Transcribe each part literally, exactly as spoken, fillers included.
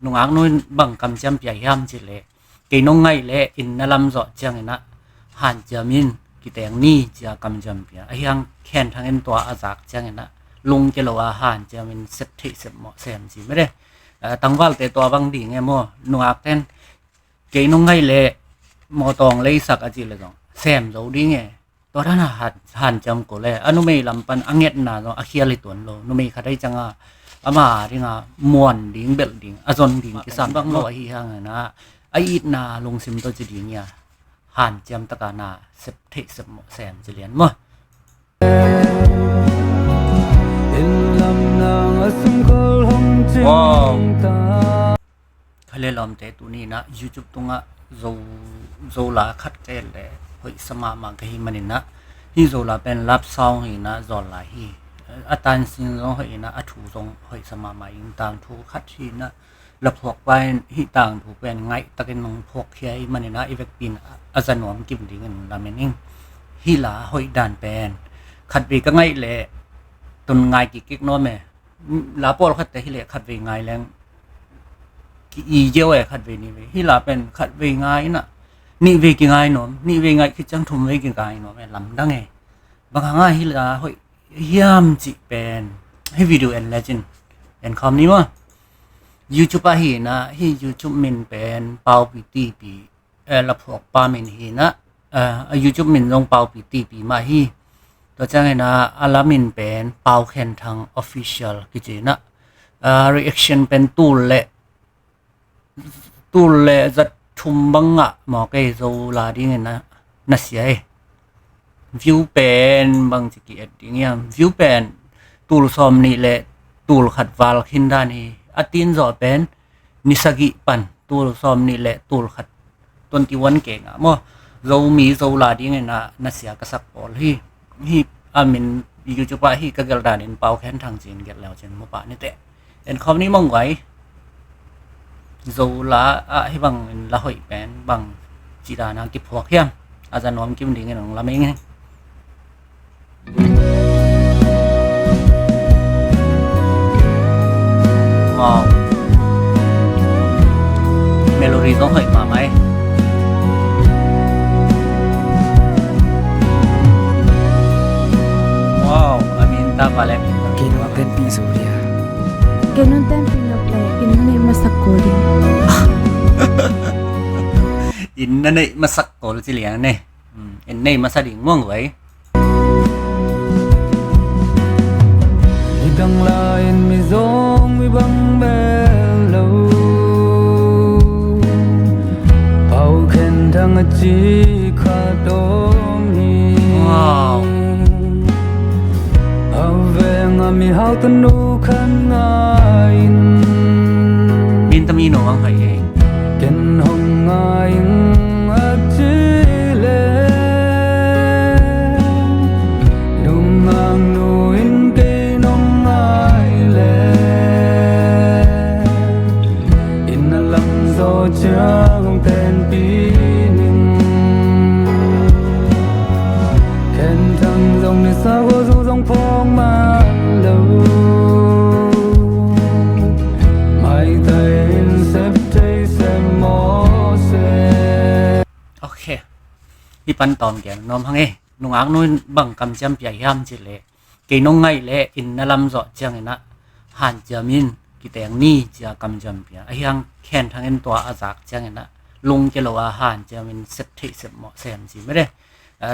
Nungak nu in bang kamciam pia hiam cih leh, kei nong ngaih leh inn na lam zawh ciangin ah hanciam in kiteng ni ci-a kamciam pia. Ahi hang Khen Thang in tua a zak ciangin ah lungkia lo a hanciam in sep theih sep mawh sem ci mede. Tangvalte tua bang ding e maw, nungakten kei nong ngaih leh mawtaw hong leisak a cih leh zong sem zo ding e. Tua dan a han, hanciam kul e. A numei lam pan a ngetna zong a khial hi tuan lo. Numei khat ahi cianga ama dinga muan ding, belh ding, a zon ding kisam bang lo ahi hangin ah a itna lungsim tawh ci ding hi a, hanciam taka na sep theih sep mawh sem ci lian maw. Wow. Kha le lawmte, tuni in ah YouTube tungah Zo, Zola khat ka et leh hoihsa mahmah ka hih manin ah, hih Zola pen love song hi in ah zawl lai hi. A tansin zong hoih in ah, a thu zong hoihsa mahmah in, tangthu khat hi in ah, la phuakpa in hih tangthu pen ngaihtakin hong phuakkhia ahih manin ah, i vekpi in a za nuam kim dingin lamen ing. Hih la hoih dan pen khatvei ka ngaih leh tun ngai kik kik nuam e. La pawlkhatte hi leh khatvei ngai leng ki-i geu e, khatvei nihvei. Hih la pen khatvei ngai in ah nihvei kingai nuam, nihvei ngaih khit ciang thumvei kingai nuam e, lamdang e. Bang hanga hih la hoih hiam cih pen hih video en lecin en khawm ni maw. YouTube ah hi in ah, hih YouTube min pen Paupi Tipi, eh, la phuakpa min hi in ah, eh, a YouTube min zong Paupi Tipi mah hi. Tua ciangin ah a la min pen Pau Khen Thang Official kici in ah, eh, reaction pen tul le, tul le za thum bang ngah mawk ei, Zola dingin ah na sia ei. View pen bangci ki-et ding hiam? View pen tul sawm nih le tul khat val khin dan hi. A tin zawh pen ni sagih pan tul sawm nih le tul khat, twenty one K ngah maw. Zomi Zola dingin ah na sia ka sak pawl hi. Hih a min YouTube ah hih ka gelh danin Pau Khen Thang ci-in gelh leu cin mu pah ni teh. En khawm ni mawng guai. Zola ah hih bangin la hoih pen bangci dana kiphuak hiam? A za nuam kim dingin hong lamen ing. Wow. Melody zong hoih mahmah e. Wow, a min ta pa le. Kei nong tenpih zo dia. Kei nong tenpih nop le inn na neih masak kul ding. Inn na neih masak kul ci liang ne. Hmm, inn neih masa ding muang vai. Nidang lai-in mi zong mi bang bel lo. Pau Khen Thang a ci khat om hi. Wow. A veng a mihau tanu khat ngai-in. Min tami no ang hai e. Ken hong ngai ing a ci leh, nungak nu in kei nong ngai leh, inn a lam zawh ciang hong tenpih ning. Khen Thang zong ni sa, ko zu zong phawk man lo. Maitai in sep thei sep mawh se. Ok. Hih pan tawm gel nuam hang e. Nungak nu in bang kamciam pia hiam cih leh, kei nong ngaih leh inn na lam zawh ciangin ah hanciam in kiteng ni ci-a kamciam pia. Ahi hang Khen Thang in tua a zak ciangin ah lungkia lo a hanciam in sep theih sep mawh sem ci mede.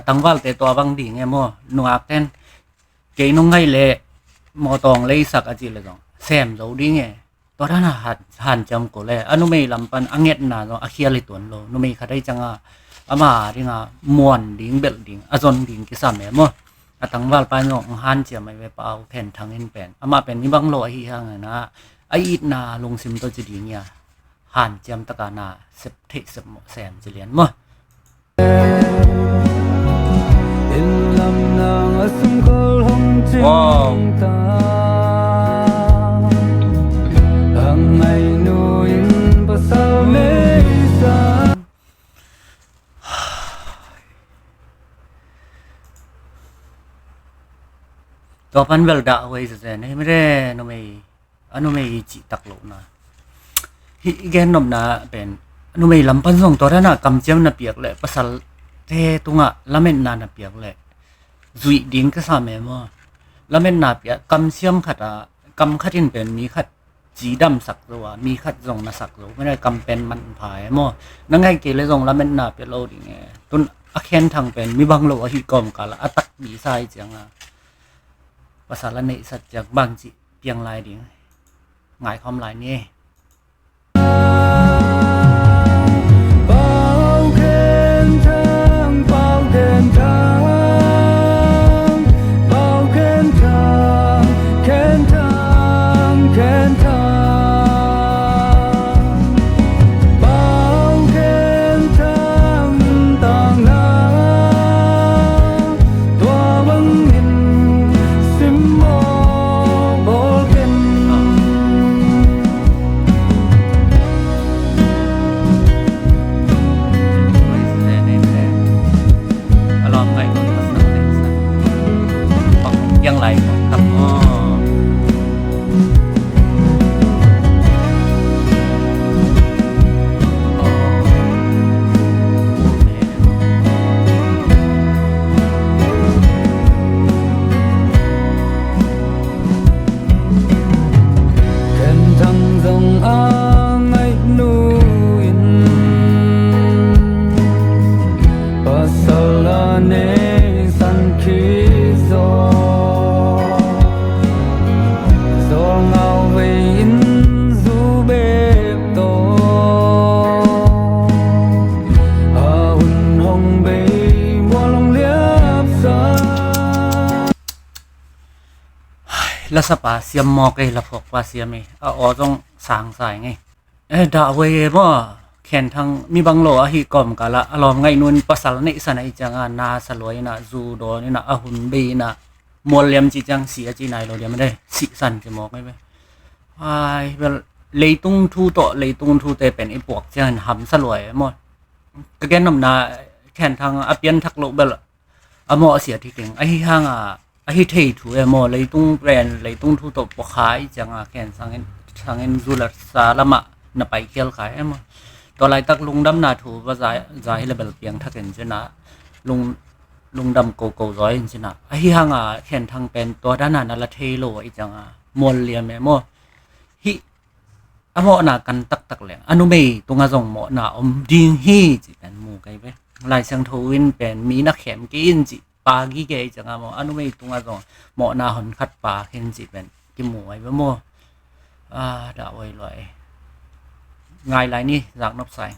Tangvalte tua bang ding e maw, nungakten kei nong ngaih leh mawtaw hong leisak a cih leh zong sem zo ding e. Tua dan a han, hanciam kul e. A numei lam pan a ngetna zong a khial hi tuan lo. Numei khat ahi cianga ama dinga muan ding, belh ding, a zon ding kisam e maw. A tangvalpa in zong hong hanciam ahi ve, Pau Khen Thang in pen. Amah pen mi bang lo ahi hangin ah a itna lungsim tawh ci ding hi a, hanciam taka na sep theih sep mawh sem ci lian maw. Wow. Tua pan bel dah huai zezen hi mede, numei. A numei i cih tak lohna. Hih i gen nopna pen numei lam pan zong tua dana kamciam na piak leh, pasalte tungah lametna na piak leh, zuih ding ka sa meh maw. Lametna piak, kamciam khat a, kam khat in pen mi khat cidamsak zo a, mi khat zong nasak zo. Mene kam pen manpha e maw. Na ngaih kei leh zong lametna pia lo ding e. Tun a Khen Thang pen mi bang lo ahi kawmkal a, a takpi sa i cianga, pasal a neihsat ciang bang cih piang lai ding. Ngaikhawm lai ni. Khen Thang zong a ngaihnu in pasal a neisan khit zaw, zawlngau vei in zu bek tawh a hun hong bei mual hong liapsa. Lasapa siam mawk ei, laphawkpa siam ei, a aw zong sang sa ing ei. Eh, dah huai e maw. Khen Thang mi bang lo ahi kawmkal ah a lawm ngaihnu in pasal neihsan ahi cianga, na sa luai inah, zu dawn inah, a hun bei inah, mual liam ci ciang si a ci nai lo liam a dei, sihsan ci mawk ei ve. Ai bel, leitung thu tawh leitung thute pen i puak ciangin hamsa luai e maw. Ka gen nopna, Khen Thang a pianthak loh bel a mawh a siat hi keng. Ahi hanga, ahi thei thu e maw, leitung pen leitung thu tawh puakha i cianga Khen Thang in, Thang in zu le sa lamah na paikhial kha e maw. Tua laitak lungdamna thu va za, za hi le bel piangthak in cina, lung, lungdam koko zaw in cina. Ahi hanga Khen Thang pen tua dana na la thei lo i cianga mual liam e maw. Hih a mawhna kan taktak leng a numei tungah zong mawhna om ding hi cih pen mu kei ve. Lai Siangtho in pen mi na khem kei in cih pa gige i cianga maw, a numei tungah zong mawhna hon khat pa khin cih pen kimu ai ve maw. A, dah huai luai. Ngai lai ni, zak nop sai.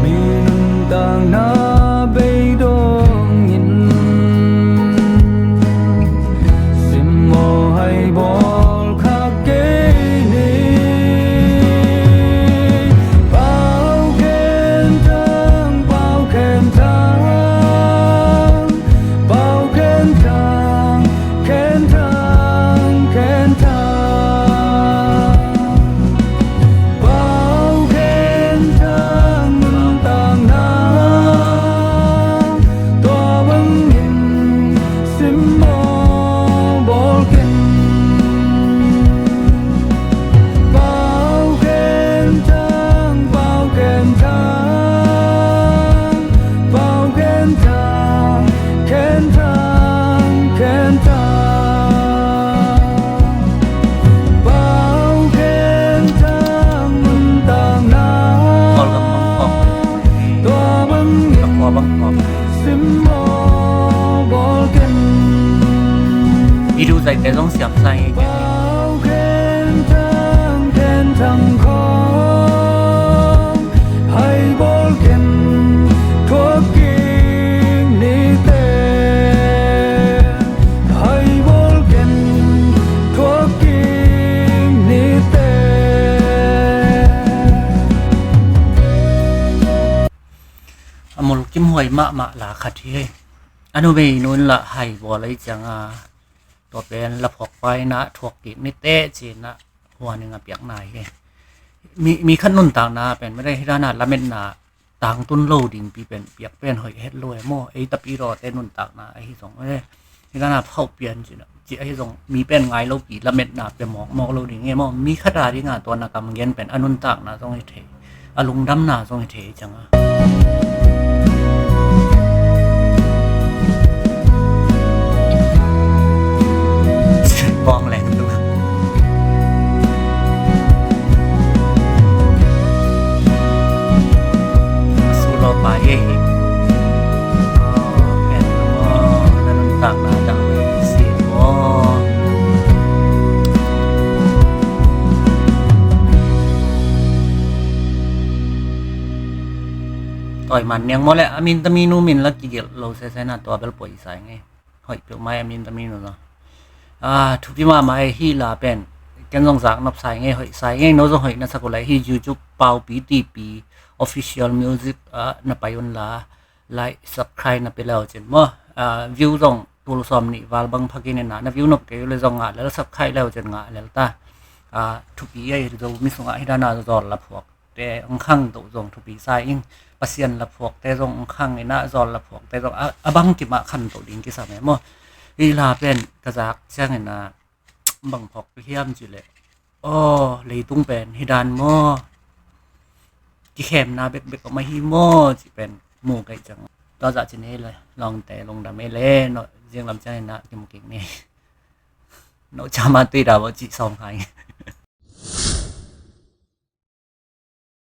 Mi nuntakna bei dongin simmawh hai bawl kha kei ni. Pau Khen Thang, Pau Khen Thang, Pau Khen Thang, Khen Thang, Khen Thang. Pau Khen Thang nuntakna tua bangin simmawh bawl ken. Pau Khen Thang, Pau Khen Thang, Pau Khen Thang, Khen Thang, Khen Thang. Pau Khen Thang nuntakna tua bangin simmawh bawl ken. Video zaite zong siam sa hi. Pau Khen Thang, Khen Thang khawng hai bawl ken, thuak kik nite. Hai bawl ken, thuak kik nite. A mulkimhuai mahmah la khat hi. A numei nun lah hai bawl ahi cianga, tua pen laphawkpa inah thuak kik nite ci-inah huaning a piakna hi. Mi, mi khat nuntakna pen mede hi dana lametna tangtun lo dingpi pen piak pen hoih het lo e maw. Ei tapi rawte nuntakna ahi zong e. Hi dan a phauh pian ci na, ci ahi zong mi pen ngai lo pi lametna pia mawkmawk lo ding e maw. Mi khat a ding a tua na kam gen pen a nuntakna zong hi thei, a lungdamna zong hi thei cianga. Bawng leng tung. Su lo pa ye hi. Aw, en aw, na nuntakna dang ve si aw. Tawi man niang maw le, a min tami nu min la kigelh lo sese na tua bel poi sai ngei. Hoih peuh mai a min tami nu lo. A, thupi mahmah e hi la pen. Ken zong zak nop sai ngei, hoih sai ngei, no zong hoih na sak uh lai hi YouTube Paupi T P official music, a, na pai un la. Like, subscribe na pe leu cin maw. A, view zong tul sawm nih val bang phakin ina, na view nop kei le zong ngah lel, subscribe leu cin ngah lel ta. A, thupi a hi zo mi sungah hi dana zol la phuak te ong khang to zong thupi sa ing, Pasian la phuak te zong ong khang ina, zol la phuak te zong a, a bang kimah khan to ding kisam e maw. Hi la pen ka zak ciang ina bang phawk hiam ci le. Aw, leitung pen hi dan maw? Kikhemna bekbek om ahi maw? Ci pen mu kei ciang. Tua zah ci nei le, lawngte lungdam ei le, no zinglam ciang ina kimu kik ni. No cama tui da bo ci sawm khai.